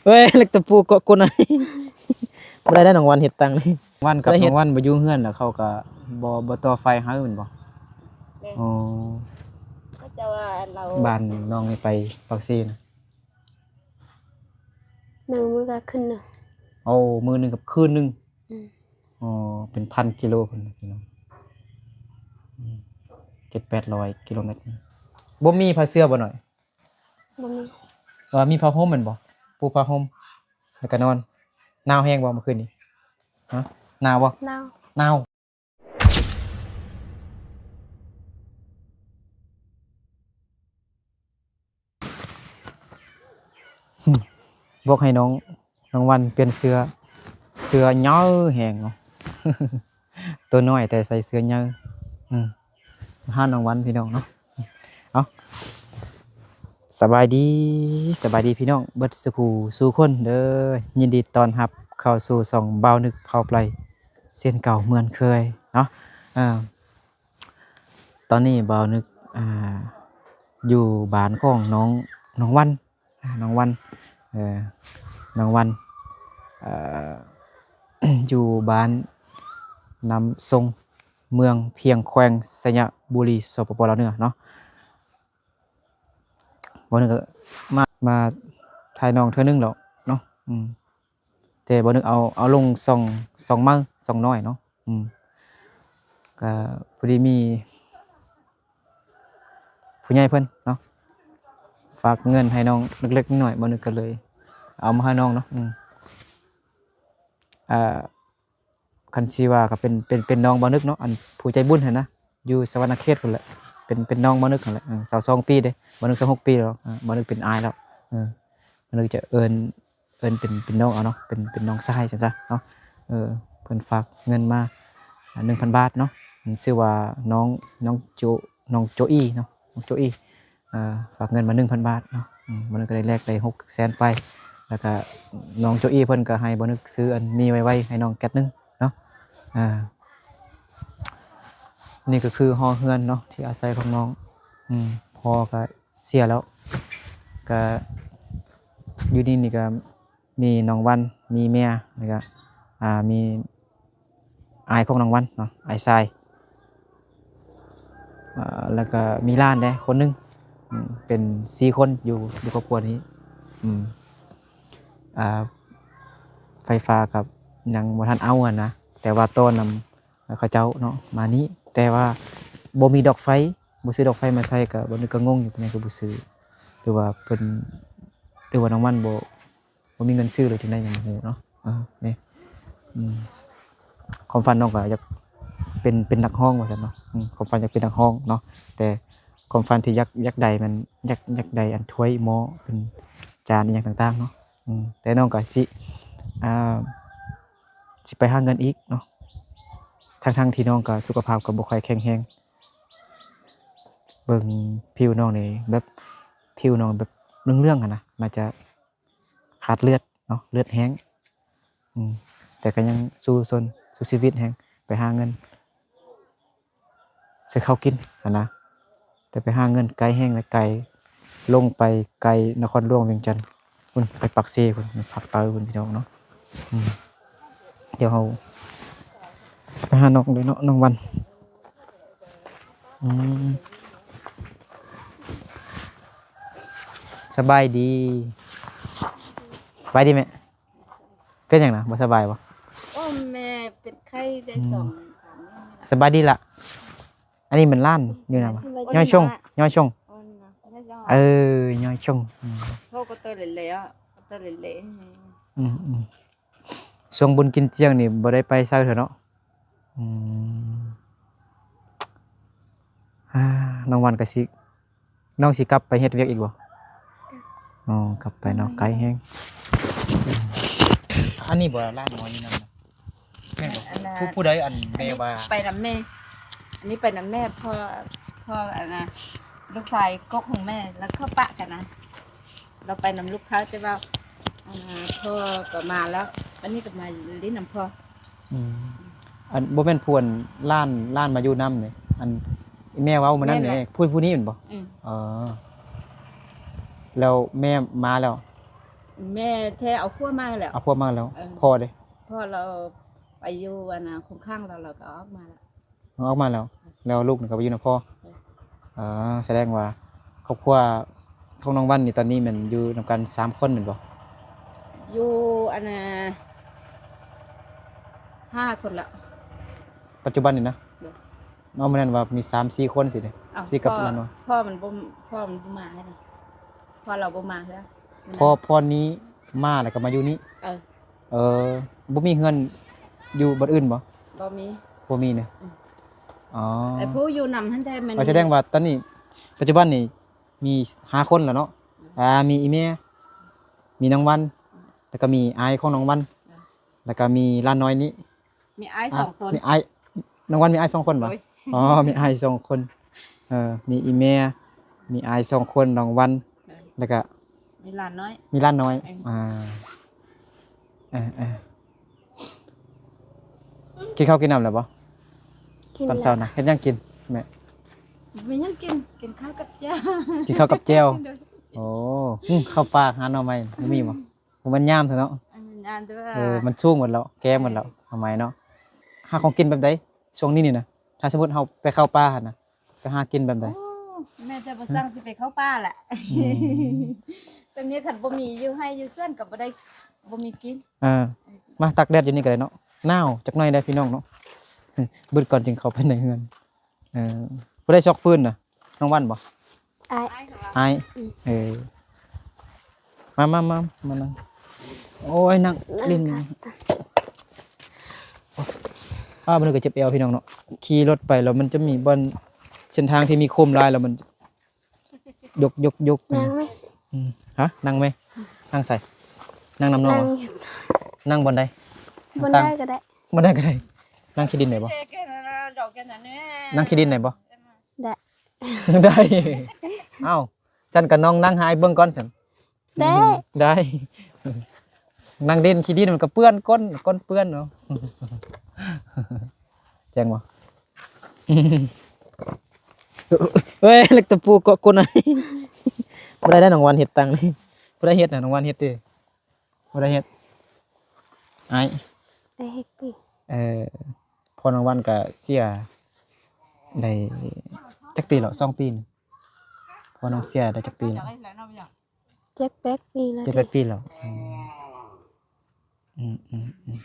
ເອີຍ ເຫຼັກຕະປູເກາະກົ້ນ ບໍ່ໄດ້ແລ້ວ ນ້ອງວັນເຮັດຕັງນີ້ ວັນກັບ ໄດ້ເຮັດ ນ້ອງວັນບໍ່ຢູ່ເຮືອນ ແລ້ວເຂົາກໍບໍ່ ບໍ່ຕໍ່ໄຟໃຫ້ແມ່ນບໍ່? ແມ່ນ ອໍ ເຂົາເຈົ້າວ່າອັນລາວ ບ້ານນ້ອງນີ້ໄປປາກເຊນະ? ໜຶ່ງມື້ກັບຄືນໜຶ່ງ. ໂອ້ ມື້ໜຶ່ງກັບຄືນໜຶ່ງ. ອືມ ອໍ ເປັນພັນກິໂລພຸ້ນພີ່ນ້ອງ ອືມ ເຈັດແປດຮ້ອຍກິໂລແມັດ. ບໍ່ມີຜ້າເສື່ອບໍ່ນ້ອຍ? ບໍ່ມີ. ວ່າມີຜ້າຫົ່ມແມ່ນບໍ່? ປູຜ້າຫົ່ມ ແລ້ວກໍນອນ. ໜາວແຮງບໍ່ມື້ຄືນນີ້? ຮະ ໜາວບໍ່? ໜາວ ໜາວ. ບອກໃຫ້ນ້ອງ ນ້ອງວັນປ່ຽນເສື້ອ ເສື້ອໃຫຍ່ແຮງເນາະ ໂຕນ້ອຍແຕ່ໃສ່ເສື້ອໃຫຍ່. ອືມ ຮ້ານນ້ອງວັນພີ່ນ້ອງເນາະ. ເອົາ ສະບາຍດີ ສະບາຍດີພີ່ນ້ອງເບິດສູ່ຜູ້ສູ່ຄົນເດີ. ຍິນດີຕ້ອນຮັບເຂົ້າສູ່ຊ່ອງບ່າວນຶກເຜົ່າໄປເຊັ່ນເກົ່າເໝືອນເຄີຍເນາະ. ເອີ ຕອນນີ້ບ່າວນຶກ ອ່າ ຢູ່ບ້ານຂອງນ້ອງ ນ້ອງວັນ ນ້ອງວັນ ເອີ ນ້ອງວັນ ເອີ ຢູ່ບ້ານນ້ຳຊົງ ເມືອງພຽງ ແຂວງໄຊຍະບູລີ ສປປ ລາວເໜືອເນາະ. ບ່າວນຶກກໍມາ ມາຖ່າຍນ້ອງເທື່ອໜຶ່ງແລ້ວເນາະ. ອືມ ແຕ່ບ່າວນຶກເອົາ ເອົາລົງຊ່ອງ ຊ່ອງໃໝ່ ຊ່ອງນ້ອຍເນາະ. ອືມ ກໍພໍດີມີຜູ້ໃຫຍ່ເພິ່ນເນາະ ຝາກເງິນໃຫ້ນ້ອງເລັກໆນ້ອຍໆ ບ່າວນຶກກໍເລີຍເອົາມາໃຫ້ນ້ອງເນາະ. ອືມ ອ່າ ຄັນຊິວ່າກໍເປັນ ເປັນ ເປັນນ້ອງບ່າວນຶກເນາະ ອັນຜູ້ໃຈບຸນຫັ້ນນະ ຢູ່ສະຫວັນນະເຂດພຸ້ນແຫຼະ ເປັນ ເປັນນ້ອງບ່າວນຶກຫັ້ນແຫຼະ. ເອີ ຊາວສອງປີເດ້ ບ່າວນຶກຊາວຫົກປີແລ້ວ. ເອີ ບ່າວນຶກເປັນອ້າຍແລ້ວ. ເອີ ບ່າວນຶກຈະເອີ້ນ ເອີ້ນເປັນ ເປັນນ້ອງເອົາເນາະ ເປັນ ເປັນນ້ອງຊາຍຊັ້ນຊະເນາະ. ເອີ ເພິ່ນຝາກເງິນມາ ອ່າ ໜຶ່ງພັນບາດເນາະ. ຊື່ວ່ານ້ອງ ນ້ອງໂຈ ນ້ອງໂຈອີເນາະ ນ້ອງໂຈອີ ເອີ ຝາກເງິນມາໜຶ່ງພັນບາດເນາະ. ອືມ ບ່າວນຶກກໍໄດ້ແລກໄດ້ຫົກແສນປາຍ ແລ້ວກໍນ້ອງໂຈອີເພິ່ນກໍໃຫ້ບ່າວນຶກຊື້ອັນນີ້ໄວໆໃຫ້ນ້ອງແກັດໜຶ່ງເນາະ. ອ່າ ນີ້ກໍຄືຫໍເຮືອນເນາະ ທີ່ອາໄສຂອງນ້ອງ. ອືມ ພໍ່ກໍເສຍແລ້ວ ກໍຢູ່ນີ້ນີ້ກໍ ມີນ້ອງວັນ ມີເມຍ ແລ້ວກະ ອ່າ ມີອ້າຍຂອງນ້ອງວັນເນາະ ອ້າຍຊາຍ ເອີ ແລ້ວກະມີຫຼານແດ່ຄົນໜຶ່ງ. ອືມ ເປັນສີ່ຄົນຢູ່ ຢູ່ຄອບຄົວນີ້. ອືມ ອ່າ ໄຟຟ້າກໍຍັງບໍ່ທັນເອົາຫັ້ນນະ ແຕ່ວ່າຕໍ່ນຳ ເຂົາເຈົ້າເນາະ ມານີ້ ແຕ່ວ່າບໍ່ມີດອກໄຟ ບໍ່ຊື້ດອກໄຟມາໃສ່ ກໍບ່າວນຶກກໍງົງຢູ່ ເປັນຫຍັງຄືບໍ່ຊື້ ຫຼືວ່າເພິ່ນ ຫຼືວ່ານ້ອງວັນບໍ່ ບໍ່ມີເງິນຊື້ ຫຼືຈັ່ງໃດ ຍັງບໍ່ຮູ້ເນາະ. ເອີ ນີ້ ອືມ ຄວາມຝັນນ້ອງກໍຢາກເປັນ ເປັນນັກຮ້ອງວ່າຊັ້ນເນາະ. ອືມ ຄວາມຝັນຢາກເປັນນັກຮ້ອງເນາະ ແຕ່ຄວາມຝັນທີ່ຢາກ ຢາກໄດ້ມັນ ຢາກ ຢາກໄດ້ອັນຖ້ວຍໝໍ້ ເປັນຈານອີ່ຫຍັງຕ່າງໆເນາະ. ອືມ ແຕ່ນ້ອງກໍຊິ ອ່າ ຊິໄປຫາເງິນອີກເນາະ ທັງໆທີ່ນ້ອງກໍສຸຂະພາບກໍບໍ່ຄ່ອຍແຂງແຮງ. ເບິ່ງຜິວນ້ອງນີ້ແບບ ຜິວນ້ອງແບບເຫຼືອງໆຫັ້ນນະ ໜ້າຈະຂາດເລືອດເນາະ ເລືອດແຫ້ງ. ອືມ ແຕ່ກໍຍັງສູ້ຊົນ ສູ້ຊີວິດແຮງ ໄປຫາເງິນ ຊື້ເຂົ້າກິນຫັ້ນນະ ແຕ່ໄປຫາເງິນໄກແຮງ ແລະ ໄກ ລົງໄປໄກນະຄອນຫຼວງວຽງຈັນພຸ້ນ ໄປປາກເຊພຸ້ນ ພາກໃຕ້ພຸ້ນ ພີ່ນ້ອງເນາະ. ອືມ ດຽວເຮົາໄປຫານ້ອງເລີຍເນາະ ນ້ອງວັນ. ອືມ ສະບາຍດີ ສະບາຍດີແມ່. ເປັນຫຍັງນະ ບໍ່ສະບາຍບໍ່? ໂອ້ ແມ່ເປັນໄຂ້ໄດ້ ອືມ ສອງສາມມື້ນີ້ລະ. ສະບາຍດີລະ. ອັນນີ້ມັນຮ້ານຢູ່ນະ ສະບາຍດີ ຍ້ອຍຊົງ ຍ້ອຍຊົງ. ອໍ ເອີ ຍ້ອຍຊົງ. ອືມ ໂທກໍເຕີເລະ ເຕີເລະ. ອືມໆ ຊ່ວງບຸນກິນຈຽງນີ້ບໍ່ໄດ້ໄປໃສເທື່ອເນາະ. ອືມ ອ່າ ນ້ອງວັນກໍຊິ ນ້ອງຊິກັບໄປເຮັດວຽກອີກບໍ່? ກັບ. ອໍ ກັບໄປເນາະ ອືມ ໄກແຮງ. ອັນນີ້ບໍ່ ຮ້ານໝໍຢູ່ນຳນະ ແມ່ນບໍ່? ອັນນັ້ນ ຜູ້ ຜູ້ໃດ ອັນແມ່ວ່າ ໄປນຳແມ່ ອັນນີ້ໄປນຳແມ່ ເພາະ ເພາະອັນນ່າ ລູກຊາຍກົກຂອງແມ່ ແລ້ວເຂົາປະກັນນະ ລາວໄປນຳລູກເຂົາ ແຕ່ວ່າ ອັນນ່າ ພໍ່ກໍມາແລ້ວ ອັນນີ້ກໍມາຫຼິ້ນນຳພໍ່. ອືມ ອັນ ບໍ່ແມ່ນຜູ້ ອັນ ຫຼານ ຫຼານມາຢູ່ນຳນີ້ ອັນ ແມ່ເວົ້າມື້ນັ້ນນີ້ ແມ່ນແຫຼະ ຜູ້ ຜູ້ນີ້ແມ່ນບໍ່? ອືມ ເອີ ແລ້ວແມ່ມາແລ້ວ? ແມ່ແທ້ເອົາຜົວມາແລ້ວ. ເອົາຜົວມາແລ້ວ. ເອີ ພໍ່ເດ? ພໍ່ລາວໄປຢູ່ອັນນ່າ ຄົງຄ້າງແລ້ວ ລາວກໍອອກມາແລ້ວ. ອອກມາແລ້ວ. ແລ້ວລູກນີ້ກໍໄປຢູ່ນຳພໍ່. ເອີ ເອີ ສະແດງວ່າຄອບຄົວຂອງນ້ອງວັນນີ້ ຕອນນີ້ແມ່ນຢູ່ນຳກັນສາມຄົນແມ່ນບໍ່? ຢູ່ອັນນ່າ ຫ້າຄົນລະ ປັດຈຸບັນນີ້ນະ? ໂດຍ. ເອົາ ມື້ນັ້ນວ່າມີສາມສີ່ຄົນຊີ້ເດ. ເອົ້າ ສີ່ກັບ ພໍ່ ນັ້ນວະ? ພໍ່ມັນບໍ່ ພໍ່ມັນບໍ່ມາໃຫ້ເດ. ພໍ່ລາວບໍ່ມາເທື່ອ. ພໍ່ ພໍ່ນີ້ມາແລ້ວກໍມາຢູ່ນີ້? ເອີ. ເອີ ບໍ່ມີເຮືອນຢູ່ບ່ອນອື່ນບໍ່? ບໍ່ມີ. ບໍ່ມີເນາະ. ອືມ. ອໍ ໄອ້ຜູ້ຢູ່ນຳຫັ້ນແທ້ແມ່ນ. ສະແດງວ່າຕອນນີ້ ປັດຈຸບັນນີ້ມີຫ້າຄົນແລ້ວເນາະ. ອືມ. ອ່າ ມີອີ່ແມ່ ມີນ້ອງວັນ ອືມ ແລ້ວກໍມີອ້າຍຂອງນ້ອງວັນ ອືມ ແລ້ວກໍມີຫຼານນ້ອຍນີ້. ມີອ້າຍ ອ່າ ສອງຄົນ. ມີອ້າຍ ນ້ອງວັນມີອ້າຍສອງຄົນບໍ່? ໂດຍ. ອໍ ມີອ້າຍສອງຄົນ. ເອີ ມີອີ່ແມ່ ມີອ້າຍສອງຄົນ ນ້ອງວັນ ເອີ ແລ້ວກະມີຫຼານນ້ອຍ ມີຫຼານນ້ອຍ. ເອີ ອ່າ ເອີໆ ກິນເຂົ້າກິນນ້ຳແລ້ວບໍ່? ກິນແລ້ວ. ຕອນເຊົ້ານະ ເຮັດຫຍັງກິນແມ່? ມີຫຍັງກິນ? ກິນເຂົ້າກັບແຈ່ວ. ກິນເຂົ້າກັບແຈ່ວ. ໂດຍ. ໂອ້ ຫຶ ເຂົ້າປ່າຫາໜໍ່ໄມ້ ບໍ່ມີບໍ່? ບໍ່ແມ່ນຍາມເທື່ອເນາະ. ເອີ ຍາມແຕ່ວ່າ ເອີ ມັນສູງໝົດແລ້ວ ແກ່ໝົດແລ້ວ. ເອີ ເອົາໃໝ່ເນາະ. ຫາຂອງກິນແບບໃດຊ່ວງນີ້ນີ້ນະ? ຖ້າສົມມຸດເຮົາໄປເຂົ້າປ່າຫັ້ນນະ ໄປຫາກິນແບບໃດ? ໂອ້ ແມ່ນແຕ່ບໍ່ຊ່າງຊິໄປເຂົ້າປ່າແຫຼະ. ອືມ ຕອນນີ້ຄັນບໍ່ມີຢູ່ໄຮ່ຢູ່ສວນກໍບໍ່ໄດ້ ບໍ່ມີກິນ. ເອີ ມາຕາກແດດຢູ່ນີ້ກໍໄດ້ເນາະ. ໜາວຈັກໜ້ອຍໄດ໋ພີ່ນ້ອງເນາະ. ບຶດກ່ອນຈຶ່ງເຂົ້າໄປໃນເຮືອນ. ເອີ ຜູ້ໃດຊອກຟືນນະ? ນ້ອງວັນບໍ່? ອ້າຍ ອ້າຍ. ອືມ. ເອີ ມາ ມາ ມາ ມານັ່ງ. ໂອ້ຍ ນັ່ງຫຼິ້ນ. ອ້າ ມັນກໍເຈັບແອວພີ່ນ້ອງເນາະ. ຂີ່ລົດໄປແລ້ວມັນຈະມີບ່ອນເສັ້ນທາງທີ່ມີໂຄມຫຼາຍ ແລ້ວມັນຍົກໆໆ ນັ່ງໄໝ? ອືມ. ຮະ? ນັ່ງໄໝ? ນັ່ງໃສ? ນັ່ງນຳນ້ອງ. ນັ່ງຢູ່ ນັ່ງບ່ອນໃດ? ບ່ອນໃດກໍໄດ້. ບ່ອນໃດກໍໄດ້. ນັ່ງຂີ້ດິນໄດ້ບໍ່? ນັ່ງຂີ້ດິນໄດ້ບໍ່? ໄດ້. ໄດ້. ເອົ້າ ຊັ້ນກໍນ້ອງນັ່ງໃຫ້ອ້າຍເບິ່ງກ່ອນຊັ້ນ. ໄດ້ ໄດ້. ນັ່ງຫຼິ້ນຂີ້ດິນມັນກໍເປື້ອນກົ້ນ ກົ້ນເປື້ອນເນາະ. ແຈ້ງບໍ່? ເອີຍ ເລັກຕະປູເກາະກົ້ນ. ບໍ່ໄດ້ໄດ໋ ນ້ອງວັນເຮັດຕັງນີ້. ຜູ້ໃດເຮັດນະ? ນ້ອງວັນເຮັດຕິ? ຜູ້ໃດເຮັດ? ອ້າຍ. ອ້າຍເຮັດຕິ? ເອີ ພໍ່ນ້ອງວັນກໍເສຍໄດ້ຈັກປີແລ້ວ? ສອງປີນີ້. ພໍ່ນ້ອງເສຍໄດ້ຈັກປີແລ້ວ? ເຈັດແປດປີແລ້ວ. ເຈັດແປດປີແລ້ວ. ອືມ ອືມ ອືມ ອືມ.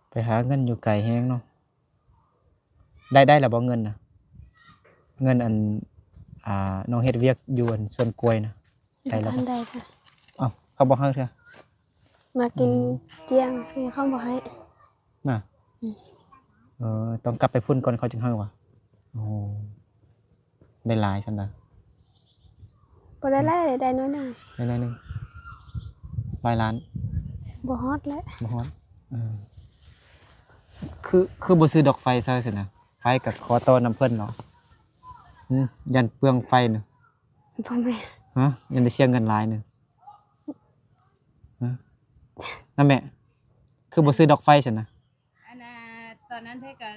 ໄປຫາເງິນຢູ່ໄກແຮງເນາະ. ໄດ້ ໄດ້ແລ້ວບໍ່ເງິນນະ? ເງິນອັນ ອ່າ ນ້ອງເຮັດວຽກຢູ່ອັນສວນກ້ວຍນະ ໄດ້ແລ້ວບໍ່? ບໍ່ທັນໄດ້ເທື່ອ. ເອົ້າ ເຂົາບໍ່ໃຫ້ເທື່ອ? ມາກິນ ອືມ ຈຽງ ເຂົາບໍ່ໃຫ້ນະ. ອືມ. ເອີ ຕ້ອງກັບໄປພຸ້ນກ່ອນເຂົາຈຶ່ງໃຫ້ຫວາ? ໂອ້ ໄດ້ຫຼາຍຊັ້ນດາ? ບໍ່ໄດ້ຫຼາຍ ໄດ້ໜ້ອຍໜຶ່ງ. ໄດ້ໜ້ອຍໜຶ່ງ. ຫຼາຍລ້ານ? ບໍ່ຮອດແຫຼະ. ບໍ່ຮອດ. ເອີ ຄື ຄືບໍ່ຊື້ດອກໄຟໃສ່ຊັ້ນນະ? ໄຟກໍຂໍຕໍ່ນຳເພິ່ນເນາະ. ຫຶ ຢ້ານເປືອງໄຟນະ. ບໍ່ແມ່ນ. ຮະ? ຢ້ານໄດ້ເສຍເງິນຫຼາຍນະ. ຮະ? ນະແມ່ ຄືບໍ່ຊື້ດອກໄຟຊັ້ນນະ? ອັນນ່າ ຕອນນັ້ນເພິ່ນກໍ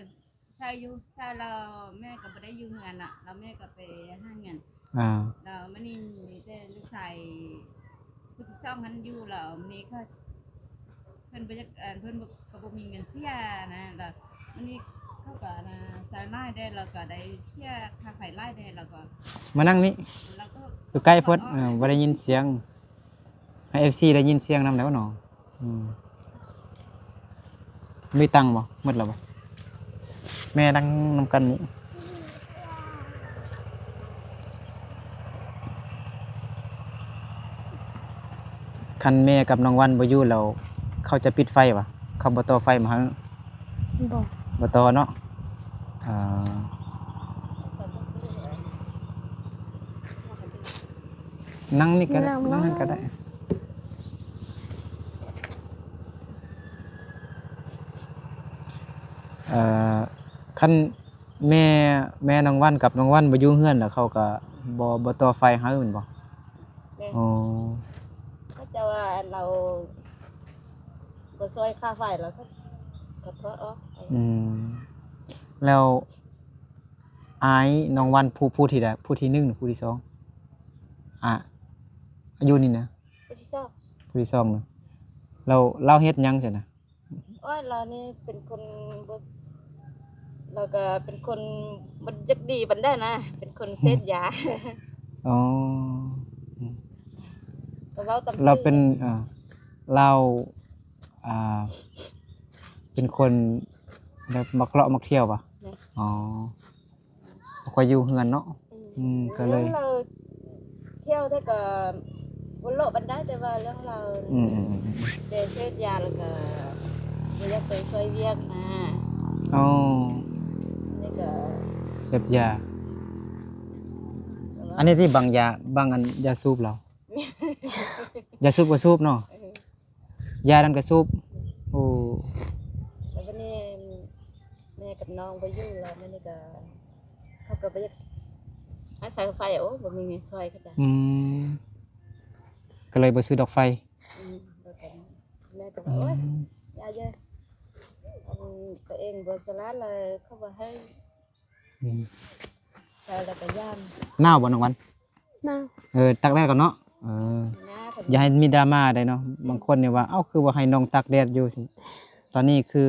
ເຊົ່າຢູ່ ເຊົ່າແລ້ວແມ່ກໍບໍ່ໄດ້ຢູ່ເຮືອນເນາະ ແລ້ວແມ່ກໍໄປຫາງານ. ອ່າ ແລ້ວມື້ນີ້ມີແຕ່ລູກຊາຍຜູ້ທີ່ສອງຫັ້ນຢູ່ ແລ້ວມື້ນີ້ກໍ ເພິ່ນບໍ່ຢາກ ເອີ ເພິ່ນກໍບໍ່ມີເງິນເສຍນະ ແລ້ວມື້ນີ້ເຂົາກໍນະ ໃຊ້ຫຼາຍແດ່ ແລ້ວກໍໄດ້ເສຍຄ່າໄຟຫຼາຍແດ່ ແລ້ວກໍ ມານັ່ງນີ້ ແລ້ວກໍ ຢູ່ໃກ້ໂພດ ເອີ ບໍ່ໄດ້ຍິນສຽງ ໃຫ້ເອັຟຊີໄດ້ຍິນສຽງນຳແລ້ວເນາະ. ອືມ ມີຕັງບໍ່? ໝົດແລ້ວບໍ່? ແມ່ນັ່ງນຳກັນນີ້ ຄັນແມ່ກັບນ້ອງວັນບໍ່ຢູ່ແລ້ວ ເຂົາຈະປິດໄຟຫວາ? ເຂົາບໍ່ຕໍ່ໄຟມາໃຫ້? ບໍ່ ບໍ່ຕໍ່ເນາະ. ອ່າ ນັ່ງນີ້ກໍໄດ້ ນັ່ງນັ້ນກໍໄດ້. ເອີ ຄັນແມ່ ແມ່ນ້ອງວັນກັບນ້ອງວັນບໍ່ຢູ່ເຮືອນ ແລ້ວເຂົາກໍບໍ່ ບໍ່ຕໍ່ໄຟໃຫ້ແມ່ນບໍ່? ແມ່ນ. ອໍ ເຂົາເຈົ້າວ່າອັນລາວບໍ່ຊ່ອຍຄ່າໄຟ ແລ້ວກໍ ກໍຖອດອອກ. ອືມ. ແລ້ວອ້າຍນ້ອງວັນ ຜູ້ ຜູ້ທີ່ໃດ ຜູ້ທີໜຶ່ງ ຜູ້ທີສອງ? ອາ ອາຍຸນີ້ນະ ຜູ້ທີສອງ ຜູ້ທີສອງນະ. ແລ້ວລາວເຮັດຫຍັງຊັ້ນນະ? ໂອ້ຍ ລາວນີ້ເປັນຄົນບໍ່ ລາວກໍເປັນຄົນບໍ່ຈັກດີປານໃດນະ ເປັນຄົນເສບຢາ. ອໍ ອືມ ກໍເວົ້າຕາມ ລາວເປັນ ຊື່ ເອີ ລາວ ອ່າ ເປັນຄົນແບບມັກເລາະມັກທ່ຽວບໍ່? ແມ່ນ. ອໍ ບໍ່ຄ່ອຍຢູ່ເຮືອນເນາະ. ອືມ ອືມ ກໍເລີຍ ລາວທ່ຽວແຕ່ກໍບໍ່ເລາະປານໃດ ແຕ່ວ່າເລື່ອງລາວ ອືມ ອືມ ອືມ ແຕ່ເສບຢາ ແລ້ວກໍບໍ່ຢາກໄປຊ່ວຍວຽກນະ. ອໍ ນີ້ກໍເສບຢາ. ແຕ່ວ່າ ອັນນີ້ທີ່ບັງຢາ ບັງອັນຢາສູບລາວ ຢາສູບກໍສູບເນາະ. ເອີ ຢານັ້ນກໍສູບ. ໂອ້ ແລ້ວບັດນີ້ແມ່ກັບນ້ອງບໍ່ຢູ່ແລ້ວ ບັດນີ້ກໍ ເຂົາກໍບໍ່ຢາກໃຫ້ສາຍໄຟ. ໂອ້ ບໍ່ມີເງິນຊ່ອຍເຂົາເຈົ້າ. ອືມ ກໍເລີຍບໍ່ຊື້ດອກໄຟ. ອືມ ແລ້ວກໍແມ່ກໍວ່າ ອືມ ໂອ້ຍ ຢ່າເດີ້ ອັນ ຕົວເອງບໍ່ສະຫຼາດ ແລ້ວເຂົາບໍ່ໃຫ້. ອືມ ແລ້ວກໍຢ້ານ. ໜາວບໍ່ນ້ອງວັນ? ໜາວ. ເອີ ຕາກແດດກ່ອນເນາະ. ເອີ ໜາວ ຢ່າໃຫ້ມີດຣາມາໃດເນາະ. ອືມ ບາງຄົນນີ້ວ່າ ເອົ້າ ຄືບໍ່ໃຫ້ນ້ອງຕາກແດດຢູ່ຊີ້. ຕອນນີ້ຄື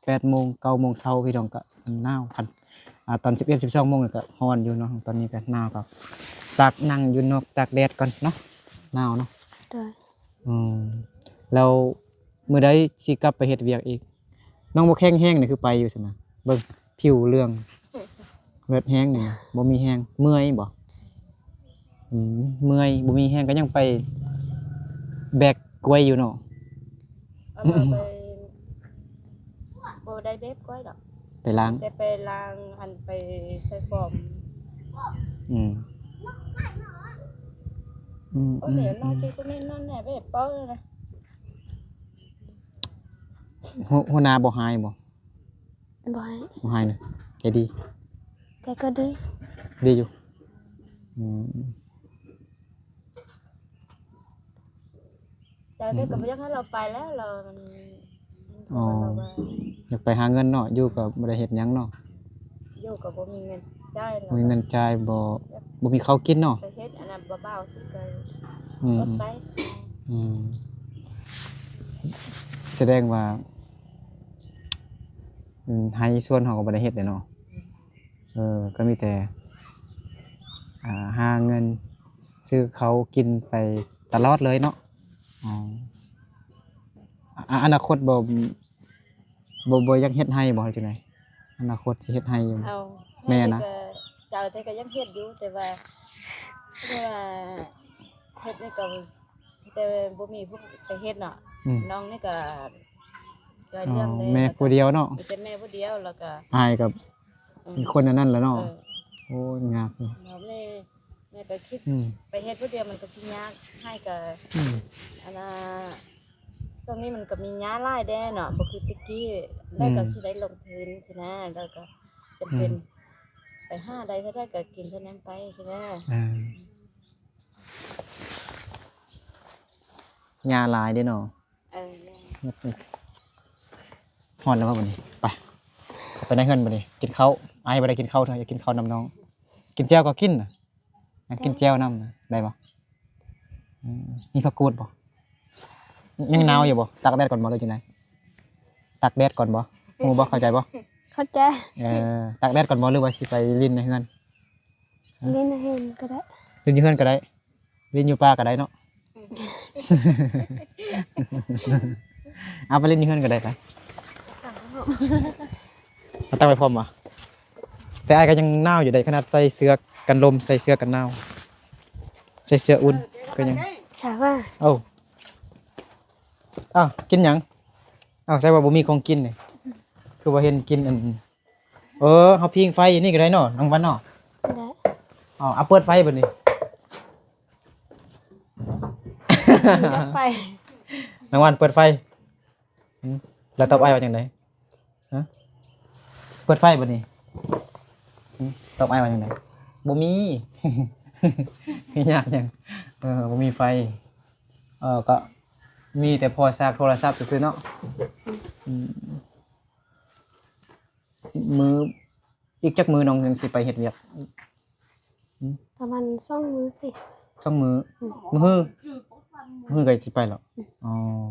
ແປດໂມງ ເກົ້າໂມງເຊົ້າ ພີ່ນ້ອງ ກໍໜາວ. ຄັນ ອ່າ ຕອນສິບເອັດ ສິບສອງໂມງນີ້ກໍຮ້ອນຢູ່ເນາະ. ຕອນນີ້ກໍໜາວ ກໍຕາກ ນັ່ງຢູ່ນອກຕາກແດດກ່ອນເນາະ. ໜາວເນາະ. ໂດຍ. ອືມ ແລ້ວມື້ໃດຊິກັບໄປເຮັດວຽກອີກ? ນ້ອງບໍ່ແຂງແຮງນີ້ ຄືໄປຢູ່ຊັ້ນນະ. ເບິ່ງຜິວເຫຼືອງເລືອດແຮງນີ້ ບໍ່ມີແຮງ. ເມື່ອຍບໍ່? ອືມ ເມື່ອຍ ບໍ່ມີແຮງ ກໍຍັງໄປແບກກ້ວຍຢູ່ເນາະ. ເອົາມາໄປ ບໍ່ໄດ້ແບກກ້ວຍດອກ ໄປລ້າງ ແຕ່ໄປລ້າງ ອັນ ໄປໃສ່ຟອມ. ອືມ ອືມ ໂອ້ຍ ອືມ ເນາະ ອືມ ຈິກກໍແມ່ນນອນແນ່ ໄປເປົ່ານະ. ຫົວ ຫົວໜ້າບໍ່ຮ້າຍບໍ່? ບໍ່ຮ້າຍ ບໍ່ຮ້າຍນະ ໃຈດີ ໃຈກໍດີ ດີຢູ່. ອືມ ເຈົ້າກໍບໍ່ຢາກໃຫ້ລາວໄປແລ້ວ ລາວມັນ ອໍ ລາວວ່າ ຢາກໄປຫາເງິນເນາະ ຢູ່ກໍບໍ່ໄດ້ເຮັດຫຍັງເນາະ ຢູ່ກໍບໍ່ມີເງິນຈ່າຍ ບໍ່ມີເງິນຈ່າຍ ບໍ່ ບໍ່ມີເຂົ້າກິນເນາະ ໄປເຮັດອັນນັ້ນ ບໍ່ເບົາຊິກໍ ອືມ ໄປ. ອືມ ສະແດງວ່າ ອືມ ໄຮ່ສວນເຮົາກໍບໍ່ໄດ້ເຮັດເດ້ເນາະ. ເອີ ກໍມີແຕ່ ອ່າ ຫາເງິນຊື້ເຂົ້າກິນໄປຕະຫຼອດເລີຍເນາະ. ອໍ ອາ ອະນາຄົດບໍ່ ບໍ່ ບໍ່ຢາກເຮັດໄຮ່ບໍ່ ຫຼືຈັ່ງໃດ? ອະນາຄົດຊິເຮັດໄຮ່ຢູ່ ເອົາ ແມ່ນນະ ແຕ່ກໍ ເຈົ້າ ແຕ່ກໍຢາກເຮັດຢູ່ ແຕ່ວ່າ ແຕ່ວ່າເຮັດນີ້ກໍ ແຕ່ບໍ່ມີຜູ້ໄປເຮັດເນາະ. ອືມ ນ້ອງນີ້ກໍຊ່ອຍລ້ຽງແດ່ ອໍ ແມ່ຜູ້ດຽວເນາະ ມີແຕ່ແມ່ຜູ້ດຽວ ແລ້ວກໍ ອ້າຍກໍ ອືມ ເປັນຄົນອັນນັ້ນແຫຼະເນາະ. ເອີ ໂອ້ຍ ຍາກຢູ່ ແມ່ ແມ່ກໍຄິດ ອືມ ໄປເຮັດຜູ້ດຽວມັນກໍຊິຍາກ ອ້າຍກໍ ອືມ ອັນນ່າ ຊ່ວງນີ້ມັນກໍມີຫຍ້າຫຼາຍແດ່ເນາະ ບໍ່ຄືແຕ່ກີ້ ແລ້ວກໍ ອືມ ຊິໄດ້ລົງທຶນຊີ້ນະ ແລ້ວກໍຈຳເປັນ ອືມ ໄປຫາໄດ້ເທົ່າໃດກໍກິນເທົ່ານັ້ນໄປຊີ້ນະ. ອ່າ ຫຍ້າຫຼາຍເດ້ເນາະ. ເອີ ແມ່ນ ຮ້ອນແລ້ວບໍ່ບັດນີ້ ໄປ ໄປໃນເຮືອນບັດນີ້ ກິນເຂົ້າ. ອ້າຍບໍ່ໄດ້ກິນເຂົ້າເທື່ອ ຢາກກິນເຂົ້ານຳນ້ອງ ກິນແຈ່ວກໍກິນນະ ກິນແຈ່ວນຳນະ ໄດ້ບໍ່? ອືມ ມີຜັກກູດບໍ່? ຍັງໜາວຢູ່ບໍ່? ຕາກແດດກ່ອນບໍ່ ຫຼືຈັ່ງໃດ? ຕາກແດດກ່ອນບໍ່? ຮູ້ບໍ່? ເຂົ້າໃຈບໍ່? ເຂົ້າໃຈ. ເອີ ຕາກແດດກ່ອນບໍ່ ຫຼືວ່າຊິໄປຫຼິ້ນໃນເຮືອນ? ຫຼິ້ນໃນເຮືອນກໍໄດ້ ຫຼິ້ນຢູ່ເຮືອນກໍໄດ້ ຫຼິ້ນຢູ່ປ່າກໍໄດ້ເນາະ. ເອົາ ໄປຫຼິ້ນຢູ່ເຮືອນກໍໄດ້ໄປ ເອົາຕັ້ງໄວ້ພ້ອມຫວາ? ແຕ່ອ້າຍກໍຍັງໜາວຢູ່ເດ້ ຂະໜາດໃສ່ເສື້ອກັນລົມ ໃສ່ເສື້ອກັນໜາວ ໃສ່ເສື້ອອຸ່ນກໍຍັງ ສາວາ ເອົ້າ ເອົ້າ ກິນຫຍັງ? ເອົ້າ ໃສ່ວ່າບໍ່ມີຂອງກິນນີ້ ຄືວ່າເຫັນກິນອັນ ເອີ ເຮົາພິງໄຟຢູ່ນີ້ກໍໄດ້ເນາະ ນ້ອງວັນເນາະ. ໄດ້. ເອົາ ເອົາເປີດໄຟບັດນີ້ ໄຟ ນ້ອງວັນເປີດໄຟ. ຫຶ ແລ້ວຕອບອ້າຍວ່າຈັ່ງໃດ? ຮະ ເປີດໄຟບັດນີ້. ຫຶ ຕອບອ້າຍວ່າຈັ່ງໃດ? ບໍ່ມີ. ຍາກຫຍັງ? ເອີ ບໍ່ມີໄຟ. ເອີ ກໍມີແຕ່ພໍສາກໂທລະສັບຊື່ໆເນາະ. ອືມ. ມື້ ອີກຈັກມື້ນ້ອງຍັງຊິໄປເຮັດວຽກ? ປະມານສອງມື້ຕິ. ສອງມື້. ອືມ ມື້ຮື ມື້ຮືກໍຊິໄປແລ້ວ. ອືມ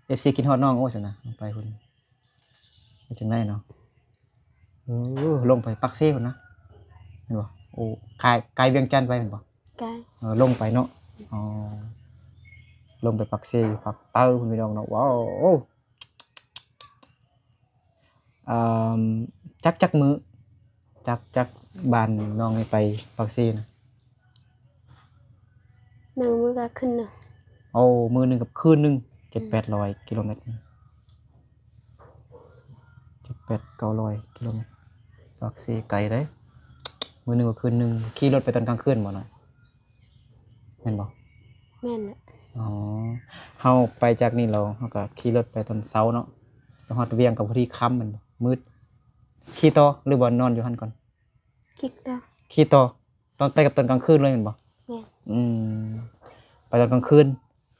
ອໍ ເອັຟຊີຄິດຮອດນ້ອງ. ໂອ້ ຊັ້ນນະ ໄປພຸ້ນ ເຮັດຈັ່ງໃດເນາະ? ເອີ ລົງໄປປາກເຊພຸ້ນນະ ແມ່ນບໍ່? ໂອ້ ກາຍ ກາຍວຽງຈັນໄປແມ່ນບໍ່? ກາຍ. ເອີ ລົງໄປເນາະ. ອໍ ລົງໄປປາກເຊ ຢູ່ພາກໃຕ້ພຸ້ນ ພີ່ນ້ອງເນາະ. ວ້າວ ເອີ ຈັກ ຈັກມື້ ຈາກ ຈາກບ້ານນ້ອງນີ້ໄປປາກເຊນະ? ໜຶ່ງມື້ກັບຄືນໜຶ່ງ. ໂອ້ ມື້ໜຶ່ງກັບຄືນໜຶ່ງ ເຈັດແປດຮ້ອຍ ອືມ ກິໂລແມັດ ເຈັດແປດເກົ້າຮ້ອຍກິໂລແມັດ. ປາກເຊໄກເດ້. ມື້ໜຶ່ງກັບຄືນໜຶ່ງ ຂີ່ລົດໄປຕອນກາງຄືນບໍ່ນະ? ແມ່ນບໍ່? ແມ່ນແຫຼະ. ອໍ ເຮົາໄປຈາກນີ້ແລ້ວ ເຮົາກໍຂີ່ລົດໄປຕອນເຊົ້າເນາະ ໄປຮອດວຽງກໍພໍດີຄ່ຳແມ່ນບໍ່? ມືດ. ຂີ່ຕໍ່ ຫຼືວ່ານອນຢູ່ຫັ້ນກ່ອນ? ຂີ່ຕໍ່. ຂີ່ຕໍ່ ຕອນໄປກັບຕອນກາງຄືນເລີຍແມ່ນບໍ່? ແມ່ນ. ອືມ ໄປຕອນກາງຄືນ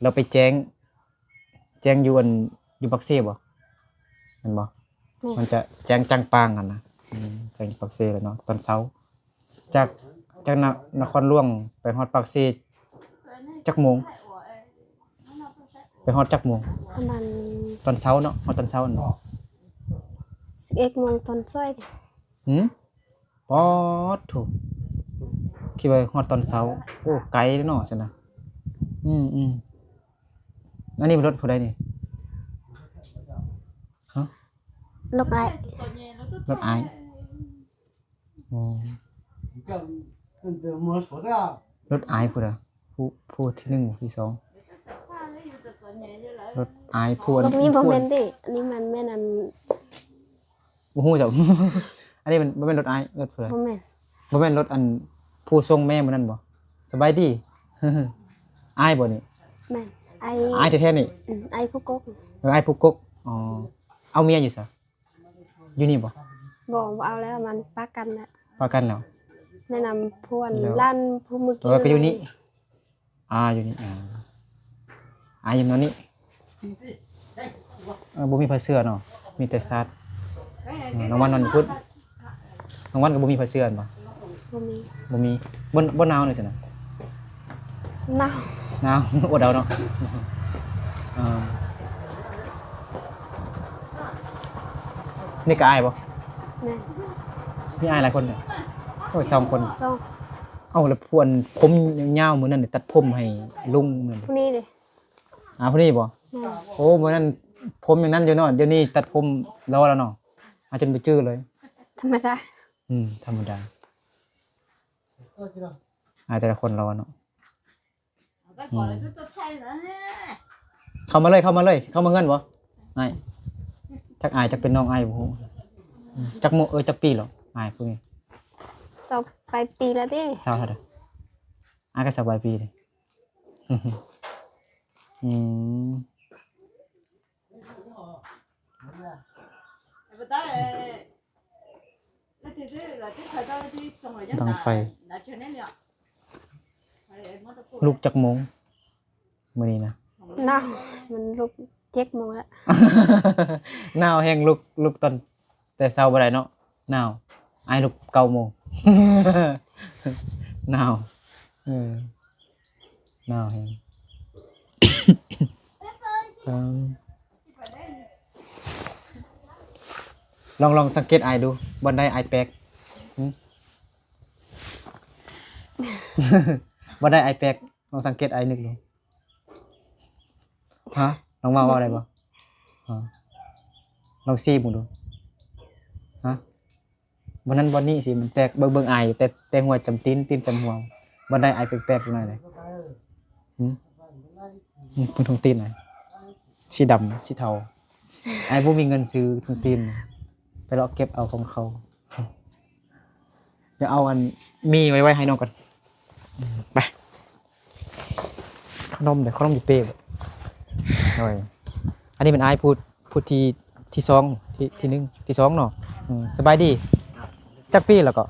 ແລ້ວໄປແຈ້ງ ແຈ້ງຢູ່ອັນ ຢູ່ປາກເຊບໍ່? ແມ່ນບໍ່? ແມ່ນ. ມັນຈະແຈ້ງຈ່າງປາງຫັ້ນນະ. ອືມ ແຈ້ງຢູ່ປາກເຊແລ້ວເນາະ ຕອນເຊົ້າ. ຈາກ ຈາກນະ ນະຄອນຫຼວງໄປຮອດປາກເຊຈັກໂມງ? ໄປຮອດຈັກໂມງ? ປະມານ ຕອນເຊົ້າເນາະ ຮອດຕອນເຊົ້າຫັ້ນ. ສິບເອັດໂມງຕອນສວຍ. ຫື? ປາດໂທ້ ຄິດວ່າຮອດຕອນເຊົ້າ. ໂອ້ ໄກເນາະຊັ້ນນະ. ອືມໆ ອັນນີ້ລົດຜູ້ໃດນີ້? ຮະ? ລົດອ້າຍ. ລົດອ້າຍ. ອໍ ລົດອ້າຍຜູ້ໃດ? ຜູ້ ຜູ້ທີໜຶ່ງ ຜູ້ທີສອງ? ລົດອ້າຍຜູ້ອັນ ບໍ່ມີ ບໍ່ແມ່ນເດ້. ອັນນີ້ມັນແມ່ນອັນ ບໍ່ຮູ້ຈັກ. ອັນນີ້ມັນບໍ່ແມ່ນລົດອ້າຍ ລົດຜູ້ໃດ? ບໍ່ແມ່ນ. ບໍ່ແມ່ນລົດອັນຜູ້ສົ່ງແມ່ມື້ນັ້ນບໍ່? ສະບາຍດີ ອ້າຍບໍ່ນີ້? ແມ່ນ ອ້າຍ ອ້າຍແທ້ໆນີ້. ອືມ ອ້າຍຜູ້ກົກ. ເອີ ອ້າຍຜູ້ກົກ. ອໍ ເອົາເມຍຢູ່ໃສ? ຢູ່ນີ້ບໍ່? ບໍ່ ບໍ່ເອົາແລ້ວ ມັນປະກັນແລ້ວ. ປະກັນແລ້ວ. ແນະນຳພວກ ແລ້ວ ຫຼານຜູ້ມື້ກີ້ ເອີ ກໍຢູ່ນີ້. ອ່າ ຢູ່ນີ້. ອ່າ ອ່າ ຢູ່ນອນນີ້. ອືມ ເອີ ບໍ່ມີໃຜເຊື່ອເນາະ ມີແຕ່ຊາດ. ເອີ ນ້ອງວັນນອນຢູ່ພຸ້ນ. ກາງວັນກໍບໍ່ມີໃຜເຊື່ອແມ່ນບໍ່? ບໍ່ມີ. ບໍ່ມີ. ບໍ່ ບໍ່ໜາວນີ້ຊັ້ນນະ? ໜາວ. ໜາວ. ອົດເອົາເນາະ. ເອີ ນີ້ກໍອ້າຍບໍ່? ແມ່ນ. ມີອ້າຍຫຼາຍຄົນເດ? ໂອ້ຍ ສອງຄົນ. ສອງ. ເອົ້າ ແລ້ວຜູ້ອັນຜົມຍາວໆມື້ນັ້ນນີ້ ຕັດຜົມໃຫ້ລຸງນັ້ນ? ຜູ້ນີ້ເດ. ອ່າ ຜູ້ນີ້ບໍ່? ແມ່ນ. ໂອ້ ມື້ນັ້ນຜົມຢ່າງນັ້ນຢູ່ເນາະ ດຽວນີ້ຕັດຜົມຫຼໍ່ແລ້ວເນາະ. ອາ ຈົນບໍ່ຈື່ເລີຍ. ທຳມະດາ. ອືມ ທຳມະດາ. ອາ ແຕ່ລະຄົນລາວເນາະ. ອືມ ເຂົ້າມາເລີຍ ເຂົ້າມາເລີຍ ເຂົ້າມາເຮືອນບໍ່? ອ້າຍ ຈັກອາຍ ຈັກເປັນນ້ອງອ້າຍ ບໍ່ຮູ້. ອືມ ຈັກໂມ ເອີ ຈັກປີແລ້ວ ອາຍຜູ້ນີ້? ຊາວປາຍປີແລ້ວຕິ. ຊາວເທົ່າໃດ? ອາຍກໍຊາວປາຍປີເດ. ອືມ ດັງໄຟ. ລຸກຈັກໂມງມື້ນີ້ນະ? ໜາວ ມັນລຸກເຈັດໂມງແລ້ວ. ໜາວແຮງ ລຸກ ລຸກຕອນແຕ່ເຊົ້າບໍ່ໄດ້ເນາະ. ໜາວ ອ້າຍລຸກເກົ້າໂມງ. ໜາວ ເອີ ໜາວແຮງ. ເອີ ລອງ ລອງສັງເກດອ້າຍດູ ບ່ອນໃດອ້າຍແປກ? ຫຶ? ບ່ອນໃດອ້າຍແປກ? ລອງສັງເກດອ້າຍນຶກດູ. ຮະ? ນ້ອງວ່າເວົ້າໄດ້ບໍ່? ຮະ? ລອງຊີ້ເບິ່ງດູ. ຮະ? ບ່ອນນັ້ນບ່ອນນີ້ຊິມັນແປກ. ເບິ່ງ ເບິ່ງອ້າຍ ແຕ່ ແຕ່ຫົວຈຳຕີນ ຕີນຈຳຫົວ. ບ່ອນໃດອ້າຍແປກໆ ຈັ່ງໃດ? ຫຶ? ເບິ່ງຖົງຕີນນະ ສີດຳ ສີເທົາ. ອ້າຍບໍ່ມີເງິນຊື້ຖົງຕີນ ໄປເລາະເກັບເອົາຂອງເຂົາ. ດຽວເອົາອັນໝີ່ໄວ້ ໄວ້ໃຫ້ນ້ອງກ່ອນ. ໄປ ຂະໜົມເດ ຂະໜົມຢູ່ເປ້ບໍ? ໂດຍ ອັນນີ້ເປັນອ້າຍຜູ້ ຜູ້ທີ່ ທີ່ສອງ ທີ່ ທີ່ໜຶ່ງ ທີ່ສອງເນາະ. ອືມ ສະບາຍດີ. ຈັກປີແລ້ວກໍ?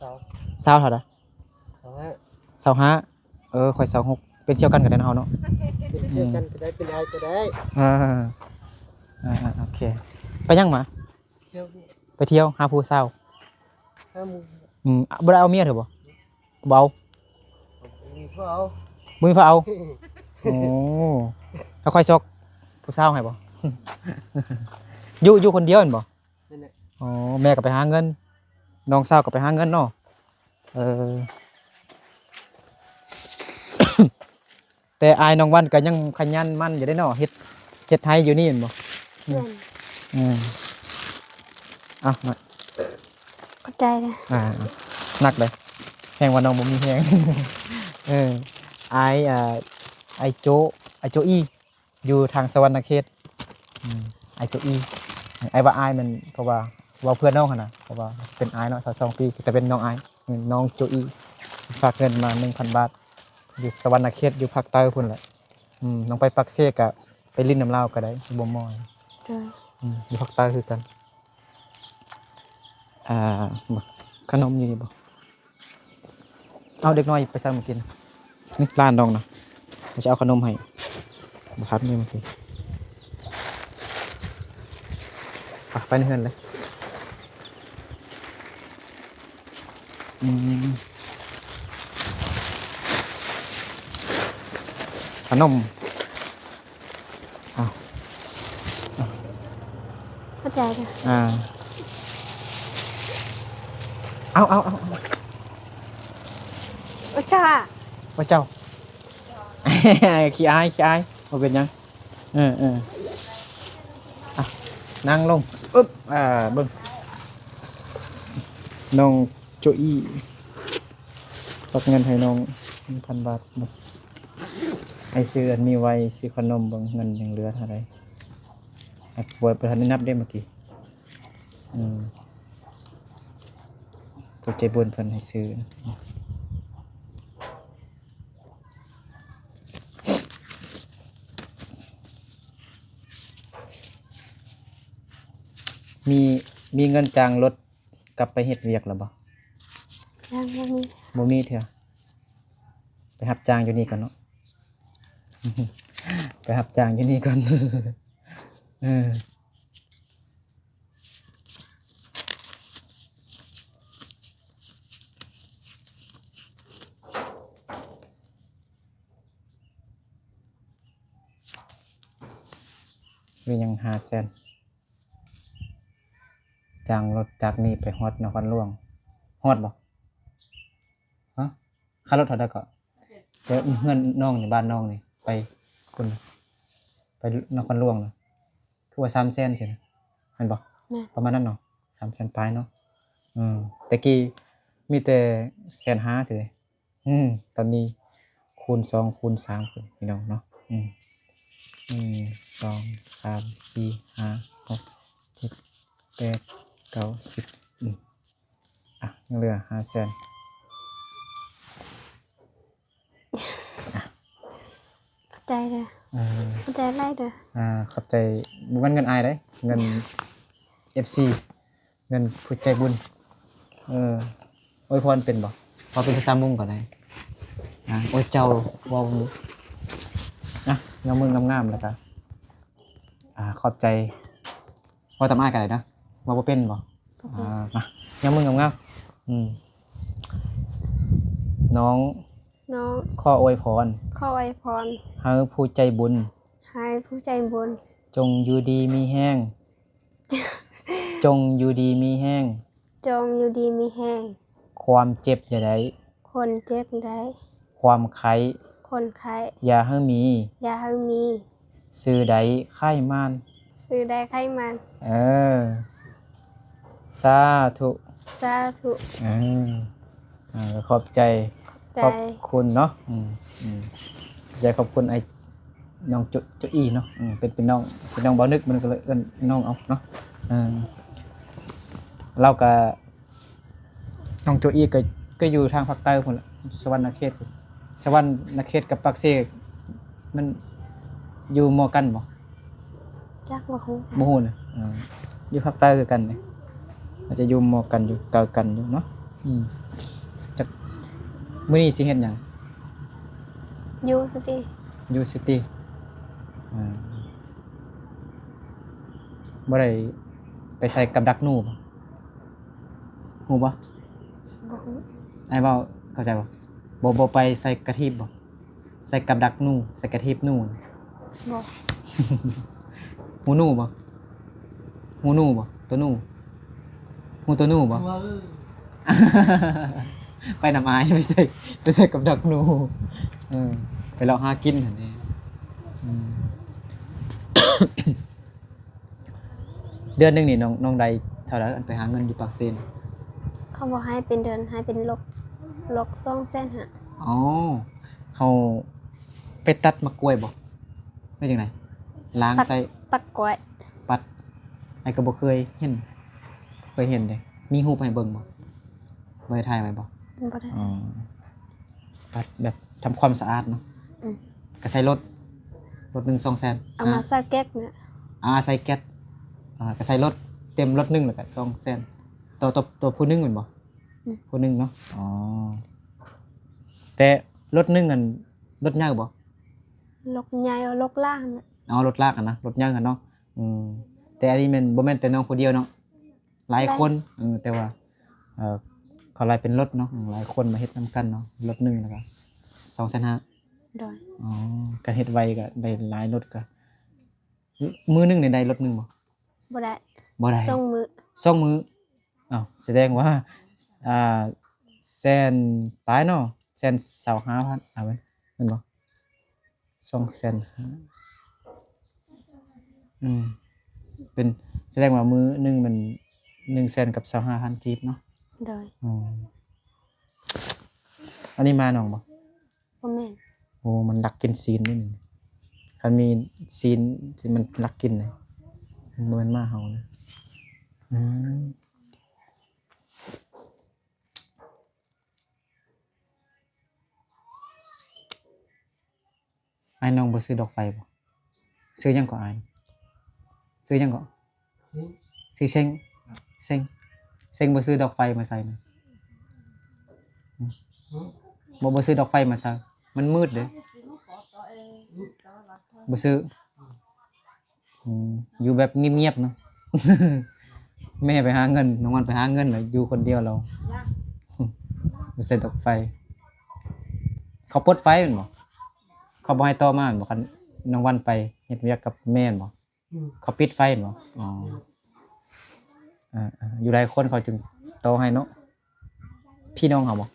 ຊາວ ຊາວເທົ່າໃດ? ຊາວຫ້າ ຊາວຫ້າ. ເອີ ຂ້ອຍຊາວຫົກ ເປັນສ່ຽວກັນກໍໄດ້ເນາະເຮົາເນາະ. ເປັນສ່ຽວກັນກໍໄດ້ ເປັນອ້າຍກໍໄດ້. ເອີ ເອີ ເອີ ໂອເຄ. ໄປຫຍັງມາ? ທ່ຽວ. ໄປທ່ຽວຫາຜູ້ສາວ? ຫາໝູ່. ອືມ ບໍ່ໄດ້ເອົາເມຍເທື່ອບໍ່? ບໍ່ເອົາ. ບໍ່ມີຜູ້ເອົາ. ບໍ່ມີຜູ້ເອົາ? ໂອ້ ແລ້ວຂ້ອຍຊອກຜູ້ສາວໃຫ້ບໍ່? ຢູ່ ຢູ່ຄົນດຽວແມ່ນບໍ່? ນັ້ນແຫຼະ. ອໍ ແມ່ກໍໄປຫາເງິນ ນ້ອງສາວກໍໄປຫາເງິນເນາະ. ເອີ ແຕ່ອ້າຍນ້ອງວັນກໍຍັງຂະຫຍັນໝັ່ນຢູ່ເດ້ເນາະ ເຮັດ ເຮັດໄຮ່ຢູ່ນີ້ແມ່ນບໍ່? ແມ່ນ. ອືມ ເອົາ ຂອບໃຈເດີ. ອ່າ ໜັກເດີ ແຮງວ່ານ້ອງບໍ່ມີແຮງ. ເອີ ອ້າຍ ເອີ ອ້າຍໂຈ ອ້າຍໂຈອີ ຢູ່ທາງສະຫວັນນະເຂດ. ອືມ ອ້າຍໂຈອີ ອ້າຍວ່າອ້າຍແມ່ນ ເພາະວ່າເວົ້າເພື່ອນນ້ອງຫັ້ນນະ ເພາະວ່າເປັນອ້າຍເນາະ ຊາວສອງປີ ແຕ່ເປັນນ້ອງອ້າຍ ນ້ອງໂຈອີ ຝາກເງິນມາໜຶ່ງພັນບາດ ຢູ່ສະຫວັນນະເຂດ ຢູ່ພາກໃຕ້ພຸ້ນແຫຼະ. ອືມ ນ້ອງໄປປາກເຊກະໄປຫຼິ້ນນຳລາວກໍໄດ້ ຢູ່ບໍ່ໝໍ. ໂດຍ. ອືມ ຢູ່ພາກໃຕ້ຄືກັນ. ອ່າ ຂະໜົມຢູ່ນີ້ບໍ່? ເອົາ ເດັກນ້ອຍໄປໃສມື້ກີ້ນະ? ນີ້ ຫຼານນ້ອງນະ ຈະເອົາຂະໜົມໃຫ້ ບໍ່ທັນນີ້ມື້ກີ້. ໄປ ໄປໃນເຮືອນເລີຍ. ອືມ ຂະໜົມ. ເອົາ ເຂົ້າໃຈເດີ. ອ່າ ເອົາ ເອົາ ເອົາ ເອົາ ໂອ້ ເຈົ້າ ໂອ້ ເຈົ້າ ຂີ້ອາຍ ຂີ້ອາຍ ບໍ່ເປັນຫຍັງ. ເອີ ເອີ ອ່ະ ນັ່ງລົງ. ອຶບ ອ່າ ເບິ່ງ ນ້ອງໂຈອີ ຝາກເງິນໃຫ້ນ້ອງໜຶ່ງພັນບາດ. ອ້າຍຊື້ອັນນີ້ໄວ້ ຊື້ຂະໜົມ. ເບິ່ງເງິນຍັງເຫຼືອເທົ່າໃດ? ອ້າຍບໍ່ ບໍ່ທັນໄດ້ນັບເດ້ມື້ກີ້. ອືມ ຜູ້ໃຈບຸນເພິ່ນໃຫ້ຊື້. ມີ ມີເງິນຈ້າງລົດ ກັບໄປເຮັດວຽກແລ້ວບໍ່? ຍັງບໍ່ມີ. ບໍ່ມີເທື່ອ. ໄປຮັບຈ້າງຢູ່ນີ້ກ່ອນເນາະ. ໄປຮັບຈ້າງຢູ່ນີ້ກ່ອນ. ເອີ ຫຼືຍັງຫ້າແສນ. ຈ້າງລົດຈາກນີ້ໄປຮອດນະຄອນຫຼວງ ຮອດບໍ່? ຮະ? ຄ່າລົດເທົ່າໃດເກາະ? ແຕ່ເຮືອນນ້ອງນີ້ ບ້ານນ້ອງນີ້ ໄປພຸ້ນ ໄປນະຄອນຫຼວງນະ ຄືວ່າສາມແສນຊີ້ນະ ແມ່ນບໍ່? ແມ່ນ. ປະມານນັ້ນເນາະ ສາມແສນປາຍເນາະ. ອືມ ແຕ່ກີ້ມີແຕ່ແສນຫ້າຊີ້ເດ. ອືມ ຕອນນີ້ຄູນສອງ ຄູນສາມພຸ້ນ ພີ່ນ້ອງເນາະ. ອືມ ໜຶ່ງ ສອງ ສາມ ສີ່ ຫ້າ ຫົກ ເຈັດ ແປດ ເກົ້າ ສິບ. ອືມ ອ່ະ ຍັງເຫຼືອຫ້າແສນ. ຂອບໃຈເດີ. ເອີ ຂອບໃຈຫຼາຍເດີ. ອ່າ ຂອບໃຈ ບໍ່ແມ່ນເງິນອ້າຍເດ້ ເງິນເອັຟຊີ ເງິນຜູ້ໃຈບຸນ. ເອີ ອວຍພອນເປັນບໍ່? ເວົ້າເປັນພາສາມົ້ງກໍໄດ້. ອ່າ ໂອ້ຍ ເຈົ້າ ເວົ້າ ນະ ຍອມມືງາມໆ ແລ້ວກໍ ອ່າ ຂອບໃຈ. ເວົ້າຕາມອ້າຍກໍໄດ້ນະ. ເວົ້າບໍ່ເປັນບໍ່? ບໍ່ເປັນ. ອ່າ ມາ ຍອມມືງາມໆ. ອືມ ນ້ອງ ນ້ອງ ຂໍອວຍພອນ ຂໍອວຍພອນ ໃຫ້ຜູ້ໃຈບຸນ ໃຫ້ຜູ້ໃຈບຸນ ຈົ່ງຢູ່ດີມີແຮງ ຈົ່ງຢູ່ດີມີແຮງ ຈົ່ງຢູ່ດີມີແຮງ ຄວາມເຈັບຢ່າໄດ້ ຄົນເຈັບໄດ້ ຄວາມໄຂ້ ຄົນໄຂ້ ຢ່າໃຫ້ມີ ຢ່າໃຫ້ມີ ຊື້ໄດ້ຂາຍໝານ ຊື້ໄດ້ຂາຍໝານ. ເອີ ສາທຸ ສາທຸ. ເອີ ອ່າ ຂອບໃຈ ຂອບໃຈ ຂອບຄຸນເນາະ. ອືມ ອືມ ໃຈ ຂອບຄຸນໄອ້ນ້ອງໂຈ ໂຈອີເນາະ. ອືມ ເປັນ ເປັນນ້ອງ ເປັນນ້ອງບ່າວນຶກ ມັນກໍເລີຍເອີ້ນນ້ອງເອົາເນາະ. ເອີ ລາວກໍ ນ້ອງໂຈອີກໍ ກໍຢູ່ທາງພາກໃຕ້ພຸ້ນລະ ສະຫວັນນະເຂດ. ສະຫວັນນະເຂດກັບປາກເຊ ມັນຢູ່ໝໍ້ກັນບໍ່? ຈັກ ບໍ່ຮູ້ ບໍ່ຮູ້ນະ. ເອີ ຢູ່ພາກໃຕ້ຄືກັນເດ້ ອາດຈະຢູ່ໝໍ້ກັນຢູ່ ໃກ້ກັນຢູ່ເນາະ. ອືມ ຈັກ ມື້ນີ້ຊິເຮັດຫຍັງ? ຢູ່ຊິຕີ ຢູ່ຊິຕີ. ເອີ ບໍ່ໄດ້ໄປໃສກັບດັກໜູບໍ່? ຮູ້ບໍ່? ບໍ່ຮູ້. ອ້າຍເວົ້າເຂົ້າໃຈບໍ່? ບໍ່ ບໍ່ໄປໃສ່ກະທີບບໍ່? ໃສ່ກັບດັກໜູ ໃສ່ກະທີບໜູ. ບໍ່. ຮູ້ໜູບໍ່? ຮູ້ໜູບໍ່? ໂຕໜູ. ຮູ້ໂຕໜູບໍ່? ຮູ້. ໄປນຳອ້າຍ ໄປໃສ່ ໄປໃສ່ກັບດັກໜູ. ເອີ ໄປເລາະຫາກິນຫັ້ນເດ້. ອືມ. ເດືອນໜຶ່ງນີ້ນ້ອງ ນ້ອງໄດ້ເທົ່າໃດ ອັນໄປຫາເງິນຢູ່ປາກເຊນ? ເຂົາບໍ່ໃຫ້ເປັນເດືອນ ໃຫ້ເປັນລັອກ ລັອກສອງແສນຫ້າ. ອໍ ເຮົາໄປຕັດໝາກກ້ວຍບໍ່ ຫຼືຈັ່ງໃດ? ລ້າງໃສ່ ຕັດກ້ວຍ ປັດ. ອ້າຍກໍບໍ່ເຄີຍເຫັນ ບໍ່ເຄີຍເຫັນເດ້. ມີຮູບໃຫ້ເບິ່ງບໍ່? ບໍ່ໄດ້ຖ່າຍໄວ້ບໍ່? ບໍ່ໄດ້. ອໍ ປັດແບບທຳຄວາມສະອາດເນາະ. ອືມ. ກໍໃສ່ລົດ ລົດໜຶ່ງສອງແສນ ເອົາມາໃສ່ແກັດນະ. ອ່າ ໃສ່ແກັດ. ອ່າ ກໍໃສ່ລົດ ເຕັມລົດໜຶ່ງແລ້ວກໍສອງແສນ ຕໍ່ ຕໍ່ ຕໍ່ຜູ້ໜຶ່ງແມ່ນບໍ່? ອືມ. ຜູ້ໜຶ່ງເນາະ. ອໍ ແຕ່ລົດໜຶ່ງ ອັນ ລົດໃຫຍ່ບໍ່? ລົດໃຫຍ່ ລົດລາກນະ. ອໍ ລົດລາກຫັ້ນນະ ລົດໃຫຍ່ຫັ້ນເນາະ. ອືມ. ແຕ່ອັນນີ້ແມ່ນ ບໍ່ແມ່ນແຕ່ນ້ອງຜູ້ດຽວເນາະ ຫຼາຍຄົນ. ເອີ ແຕ່ວ່າ ເອີ ເຂົາຫຼາຍເປັນລົດເນາະ ຫຼາຍຄົນມາເຮັດນຳກັນເນາະ. ລົດໜຶ່ງແລ້ວກໍສອງແສນຫ້າ. ໂດຍ. ອໍ ຄັນເຮັດໄວກໍໄດ້ຫຼາຍລົດ. ກໍມື້ໜຶ່ງນີ້ໄດ້ລົດໜຶ່ງບໍ່? ບໍ່ໄດ້. ບໍ່ໄດ້. ສອງມື້. ສອງມື້. ອ້າວ ສະແດງວ່າ ອ່າ ແສນປາຍເນາະ ແສນຊາວຫ້າພັນ ເອົາໄວ້ ແມ່ນບໍ່? ສອງແສນຫ້າ. ອືມ ເປັນ ສະແດງວ່າມື້ໜຶ່ງມັນໜຶ່ງແສນກັບຊາວຫ້າພັນກີບເນາະ. ໂດຍ. ອືມ. ອັນນີ້ມານ້ອງບໍ່? ບໍ່ແມ່ນ. ໂອ້ ມັນລັກກິນຊີ້ນນີ້. ຄັນມີຊີ້ນ ຊິມັນລັກກິນເດ້ ມັນບໍ່ແມ່ນໝາເຮົານະ. ອືມ. ອ້າຍນ້ອງບໍ່ຊື້ດອກໄຟບໍ່? ຊື້ຫຍັງເກາະອ້າຍ? ຊື້ຫຍັງເກາະ? ຊື້ ຊື້ເຊັງ. ເຊັງ ເຊັງບໍ່ຊື້ດອກໄຟມາໃສ່ນະ. ບໍ່ ບໍ່ຊື້ດອກໄຟມາໃສ່ ມັນມືດເດ້. ບໍ່ຊື້. ອືມ ຢູ່ແບບງຽບໆເນາະ. ແມ່ໄປຫາເງິນ ນ້ອງວັນໄປຫາເງິນ ແລ້ວຢູ່ຄົນດຽວແລ້ວ ບໍ່ໃສ່ດອກໄຟ. ເຂົາປົດໄຟແມ່ນບໍ່? ເຂົາບໍ່ໃຫ້ຕໍ່ມາແມ່ນບໍ່? ຄັນນ້ອງວັນໄປເຮັດວຽກກັບແມ່ແມ່ນບໍ່? ອືມ. ເຂົາປິດໄຟແມ່ນບໍ່? ອໍ ເອີໆ ຢູ່ຫຼາຍຄົນເຂົາຈຶ່ງຕໍ່ໃຫ້ເນາະ. ພີ່ນ້ອງເຮົາບໍ່?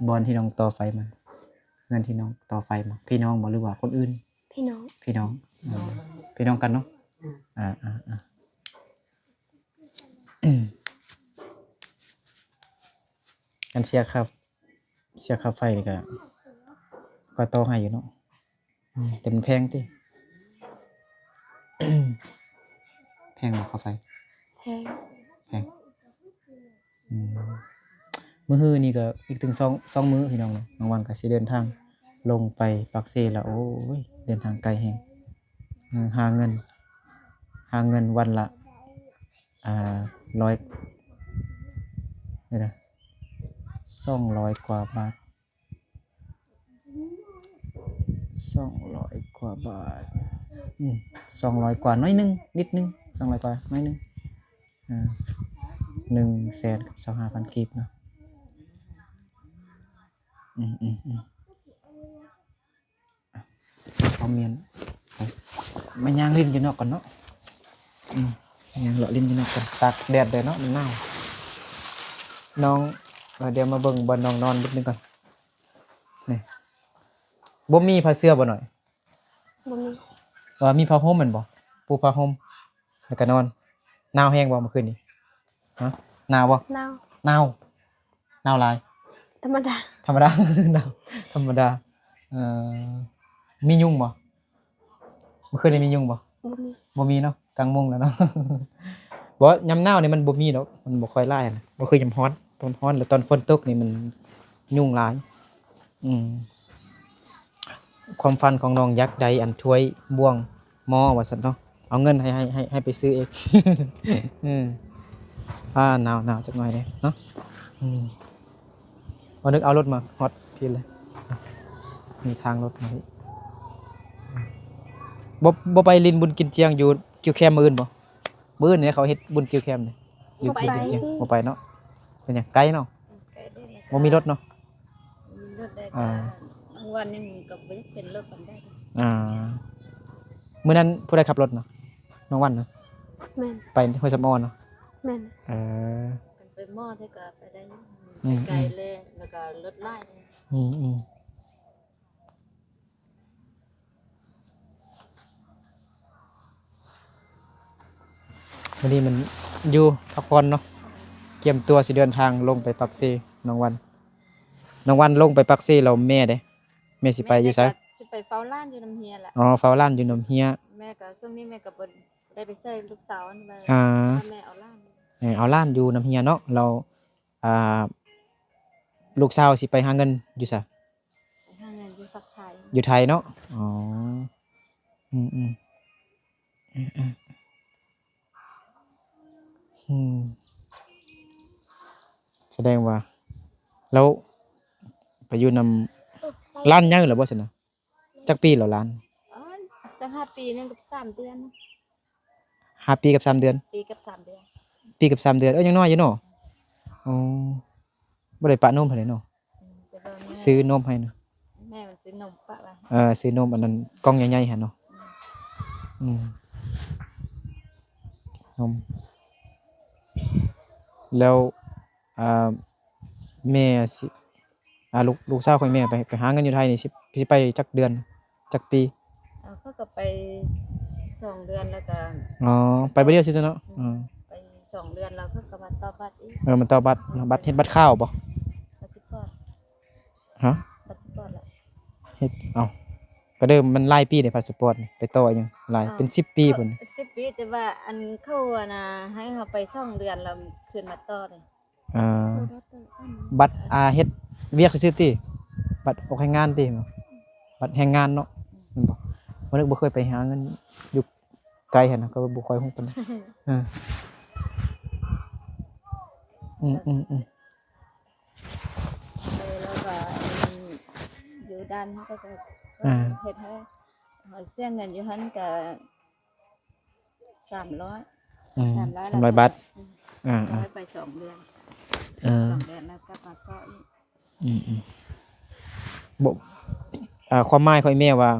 ບ່ອນທີ່ນ້ອງຕໍ່ໄຟມາ ເຮືອນທີ່ນ້ອງຕໍ່ໄຟມາ ພີ່ນ້ອງບໍ່ ຫຼືວ່າຄົນອື່ນ? ພີ່ນ້ອງ. ພີ່ນ້ອງ. ເອີ ພີ່ນ້ອງກັນເນາະ. ອືມ. ອ່າໆ ອັນເສຍຄ່າ ເສຍຄ່າໄຟນີ້ກໍ ກໍຕໍ່ໃຫ້ຢູ່ເນາະ. ອືມ ແຕ່ມັນແພງຕິ? ແພງບໍ່ຄ່າໄຟ? ແພງ. ແພງ. ອືມ ມື້ຮືນີ້ກໍອີກເຖິງສອງ ສອງມື້ພີ່ນ້ອງເນາະ ນ້ອງວັນກໍຊິເດີນທາງລົງໄປປາກເຊແລ້ວ. ໂອ້ຍ ເດີນທາງໄກແຮງ. ເອີ ຫາເງິນ ຫາເງິນວັນລະ ອ່າ ຮ້ອຍ ດຽວນະ ສອງຮ້ອຍກວ່າບາດ. ສອງຮ້ອຍກວ່າບາດ. ອືມ ສອງຮ້ອຍກວ່າໜ້ອຍໜຶ່ງ ນິດໜຶ່ງ ສອງຮ້ອຍກວ່າໜ້ອຍໜຶ່ງ. ອ່າ ໜຶ່ງແສນກັບຊາວຫ້າພັນກີບເນາະ. ອືມໆໆ ຄອມເມັນ ໄປ ມາຍ່າງຫຼິ້ນຢູ່ນອກກ່ອນເນາະ. ອືມ ຍ່າງເລາະຫຼິ້ນຢູ່ນອກກ່ອນ ຕາກແດດແດ່ເນາະ ມັນໜາວ. ນ້ອງ ເອີ ດຽວມາເບິ່ງບ່ອນນ້ອງນອນນິດໜຶ່ງກ່ອນ. ນີ້ ບໍ່ມີຜ້າເສື່ອບໍ່ໜ້ອຍ? ບໍ່ມີ. ວ່າມີຜ້າຫົ່ມແມ່ນບໍ່? ປູຜ້າຫົ່ມ ແລ້ວກໍນອນ. ໜາວແຮງບໍ່ມື້ຄືນນີ້? ຮະ ໜາວບໍ່? ໜາວ. ໜາວ ໜາວຫຼາຍ? ທຳມະດາ. ທຳມະດາ ໜາວທຳມະດາ. ເອີ ມີຍຸງບໍ່? ມື້ຄືນນີ້ມີຍຸງບໍ່? ບໍ່ມີ. ບໍ່ມີເນາະ ກາງໂມງແລ້ວເນາະ. ບໍ່ ຍາມໜາວນີ້ມັນບໍ່ມີດອກ ມັນບໍ່ຄ່ອຍຫຼາຍຫັ້ນນະ ບໍ່ຄືຍາມຮ້ອນ. ຕອນຮ້ອນ ແລ້ວຕອນຝົນຕົກນີ້ມັນຍຸງຫຼາຍ. ອືມ ຄວາມຝັນຂອງນ້ອງຢາກໄດ້ອັນຖ້ວຍ ບ່ວງ ໝໍ້ ວ່າຊັ້ນເນາະ ເອົາເງິນໃຫ້ ໃຫ້ ໃຫ້ ໃຫ້ໄປຊື້ເອງ. ເອີ ອ່າ ໜາວ ໜາວຈັກໜ້ອຍເດ້ເນາະ. ອືມ ບໍ່ນຶກເອົາລົດມາຮອດພີ້ເລີຍ ມີທາງລົດມາພີ້. ບໍ່ ບໍ່ໄປຫຼິ້ນບຸນກິນຈຽງຢູ່ກິວແຄມມື້ອື່ນບໍ່? ມື້ອື່ນນີ້ເຂົາເຮັດບຸນກິວແຄມນີ້. ຢູ່ ບໍ່ໄປ ຢູ່ ຢູ່ ບໍ່ໄປເນາະ. ເປັນຫຍັງ? ໄກເນາະ. ໄກເດ້. ບໍ່ມີລົດເນາະ. ມີລົດໄດ້ ອ່າ ກະບາງວັນນີ້ມັນກະບໍ່ຢາກເປັນລົດປານໃດ. ອ່າ ມື້ນັ້ນຜູ້ໃດຂັບລົດນະ? ນ້ອງວັນນະ? ແມ່ນ. ໄປຫ້ວຍສຳອອນເນາະ? ແມ່ນ. ເອີ ຄັນໄປໝໍ້ແທ້ກະໄປໄດ້ຢູ່. ອືມ ໄກແລ້ວ ແລ້ວກະລົດຫຼາຍ. ອືມໆ. ມື້ນີ້ມັນຢູ່ພັກຜ່ອນເນາະ, ກຽມຕົວຊິເດີນທາງລົງໄປປາກເຊ. ນ້ອງວັນ ນ້ອງວັນລົງໄປປາກເຊແລ້ວແມ່ເດ້? ແມ່ຊິໄປຢູ່ໃສ? ແມ່ກະຊິໄປເຝົ້າຫຼານຢູ່ນ້ຳເຮຍລະ. ອໍ ເຝົ້າຫຼານຢູ່ນ້ຳເຮຍ. ແມ່ກະ ຊ່ວງນີ້ແມ່ກະບໍ່ໄດ້ໄປໃສ່ລູກສາວຫັ້ນແຫຼະ. ອ່າ ແມ່ເອົາຫຼານ ເອີ ເອົາຫຼານຢູ່ນ້ຳເຮຍເນາະ. ແລ້ວ ອ່າ ລູກສາວຊິໄປຫາເງິນຢູ່ໃສ? ໄປຫາເງິນຢູ່ຝັ່ງໄທ. ຢູ່ໄທເນາະ. ອໍ ອືມໆ ອືມ ອືມ ອືມ ສະແດງວ່າ ແລ້ວໄປຢູ່ນຳ ຫຼານໃຫຍ່ແລ້ວບໍ່ຊັ້ນນະ? ຈັກປີແລ້ວຫຼານ? ອໍ ຈັກຫ້າປີ ຍັງກັບສາມເດືອນ. ຫ້າປີກັບສາມເດືອນ. ປີກັບສາມເດືອນ. ປີກັບສາມເດືອນ. ເອີ ຍັງນ້ອຍຢູ່ເນາະ. ອໍ ບໍ່ໄດ້ປະນົມໃຫ້ເນາະ. ອືມ ແຕ່ວ່າແມ່ ຊື້ນົມໃຫ້ນະ. ແມ່ມັນຊື້ນົມປະໄວ້. ເອີ ຊື້ນົມອັນນັ້ນກ່ອງໃຫຍ່ໆຫັ້ນເນາະ. ອືມ ອືມ ນົມ. ແລ້ວ ອ່າ ແມ່ຊິ ອ່າ ລູກ ລູກສາວຂອງແມ່ໄປ ໄປຫາເງິນຢູ່ໄທນີ້ ຊິ ຊິໄປຈັກເດືອນ ຈັກປີ? ເອີ ເຂົາກະໄປສອງເດືອນແລ້ວກະ ອໍ ໄປບາດດຽວຊື່ໆເນາະ. ອືມ ອືມ ໄປສອງເດືອນແລ້ວເຂົາກະມາຕໍ່ບັດອີກ. ເອີ ມາຕໍ່ບັດເນາະ. ບັດເຮັດບັດຂາວບໍ່? ບັດສະປອດ. ຮະ? ບັດສະປອດລະ ເຮັດ ເອົ້າ ກະເດີມມັນຫຼາຍປີເດ້ ພາສະປອດນີ້ ໄປຕໍ່ອີ່ຫຍັງຫຼາຍ ເປັນສິບປີພຸ້ນ. ສິບປີ ແຕ່ວ່າອັນເຂົາ ອັນນ່າ ໃຫ້ເຮົາໄປສອງເດືອນແລ້ວຄືນມາຕໍ່ເດ້. ອ່າ ບັດ ອ່າ ເຮັດວຽກຊື່ໆຕິ ບັດອອກແຮງງານຕິ ບັດແຮງງານເນາະ. ອືມ ແມ່ນບໍ່? ບໍ່ນຶກ ບໍ່ເຄີຍໄປຫາເງິນຢູ່ໄກຫັ້ນນະ ກະບໍ່ຄ່ອຍຮູ້ປານໃດ. ເອີ ອືມໆໆ ເອີ ແລ້ວກະ ອັນ ຢູ່ດ່ານເຮົາກະ ອ່າ ເຮັດໃຫ້ເຮົາເສຍເງິນຢູ່ຫັ້ນກະ ສາມຮ້ອຍ ອືມ ສາມຮ້ອຍ ສາມຮ້ອຍບາດ. ອືມ ອ່າ ເຮົາໄປສອງເດືອນ. ເອີ ສອງເດືອນແລ້ວກັບມາຕໍ່ອີກ. ອືມໆ ບໍ່ ອ່າ ຄວາມໝາຍຂອງອີ່ແມ່ວ່າ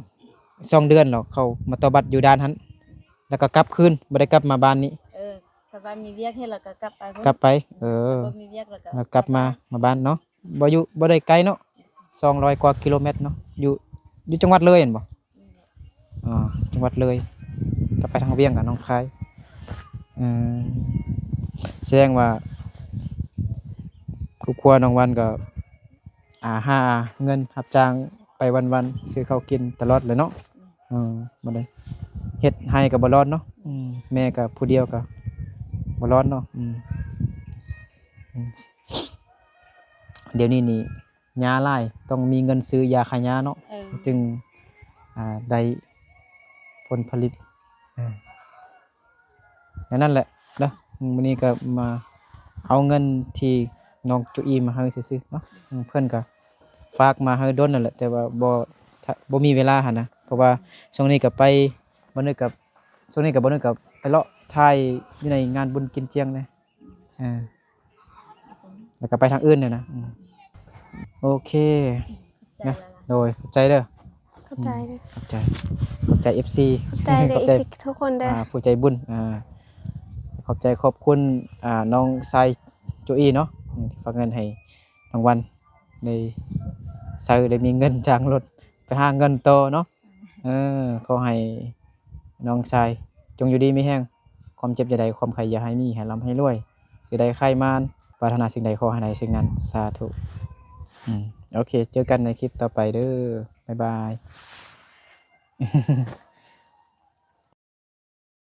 ສອງເດືອນແລ້ວເຂົາມາຕໍ່ບັດຢູ່ດ່ານຫັ້ນ ແລ້ວກະກັບຄືນ ບໍ່ໄດ້ກັບມາບ້ານນີ້. ເອີ ຖ້າວ່າມີວຽກເຮັດແລ້ວກະກັບໄປພຸ້ນ. ກັບໄປ ເອີ ບໍ່ມີວຽກແລ້ວກະ ແລ້ວກັບມາ ມາບ້ານເນາະ. ບໍ່ຢູ່ ບໍ່ໄດ້ໄກເນາະ ສອງຮ້ອຍກວ່າກິໂລແມັດເນາະ. ຢູ່ ຢູ່ຈັງຫວັດເລີຍແມ່ນບໍ່? ແມ່ນແຫຼະ. ອໍ ຈັງຫວັດເລີຍ ກະໄປທາງວຽງກັບໜອງຄາຍ. ເອີ ສະແດງວ່າຄອບຄົວນ້ອງວັນກະ ອ່າ ຫາເງິນຮັບຈ້າງໄປວັນໆ ຊື້ເຂົ້າກິນຕະຫຼອດແຫຼະເນາະ. ອືມ ເອີ ບໍ່ໄດ້ເຮັດໄຮ່ກະບໍ່ລອດເນາະ. ອືມ ແມ່ກະຜູ້ດຽວກະບໍ່ລອດເນາະ. ອືມ ອືມ ດຽວນີ້ນີ້ ຫຍ້າຫຼາຍ ຕ້ອງມີເງິນຊື້ຢາຂ້າຫຍ້າເນາະ. ເອີ ຈຶ່ງ ອ່າ ໄດ້ຜົນຜະລິດ. ເອີ ແນວນັ້ນແຫຼະເນາະ. ມື້ນີ້ກະມາເອົາເງິນທີ່ນ້ອງໂຈອີມາໃຫ້ຊື່ໆເນາະ. ເພິ່ນກະຝາກມາໃຫ້ດົນນັ້ນແຫຼະ ແຕ່ວ່າບໍ່ ບໍ່ມີເວລາຫັ້ນນະ ເພາະວ່າຊ່ວງນີ້ກະໄປ ບໍ່ນຶກກະ ຊ່ວງນີ້ກະບໍ່ນຶກກະໄປເລາະຖ່າຍຢູ່ໃນງານບຸນກິນຈຽງແດ່. ເອີ ແລ້ວກະໄປທາງອື່ນແດ່ນະ. ອືມ ໂອເຄ ຂອບໃຈ ນະ ຫຼາຍໆ ໂດຍ ຂອບໃຈເດີ. ຂອບໃຈເດີ. ອືມ ຂອບໃຈ ຂອບໃຈເອັຟຊີ ຂອບໃຈເດີ ຂອບໃຈ ເອັຟຊີທຸກຄົນເດີ ອ່າ ຜູ້ໃຈບຸນ. ອ່າ ຂອບໃຈ ຂອບຄຸນ ອ່າ ນ້ອງຊາຍໂຈອີເນາະ ອືມ ທີ່ຝາກເງິນໃຫ້ນ້ອງວັນໄດ້ໃຊ້ ໄດ້ມີເງິນຈ້າງລົດໄປຫາເງິນຕໍ່ເນາະ. ເອີ ຂໍໃຫ້ນ້ອງຊາຍຈົ່ງຢູ່ດີມີແຮງ ຄວາມເຈັບຢ່າໄດ້ ຄວາມໄຂ້ຢ່າໃຫ້ມີ ໃຫ້ລ່ຳໃຫ້ລວຍ ຊິໄດ້ໄຂ້ມານ ປາດຖະໜາສິ່ງໃດຂໍໃຫ້ໄດ້ສິ່ງນັ້ນ ສາທຸ. ອືມ ໂອເຄ ເຈີກັນໃນຄລິບຕໍ່ໄປເດີ ບາຍບາຍ.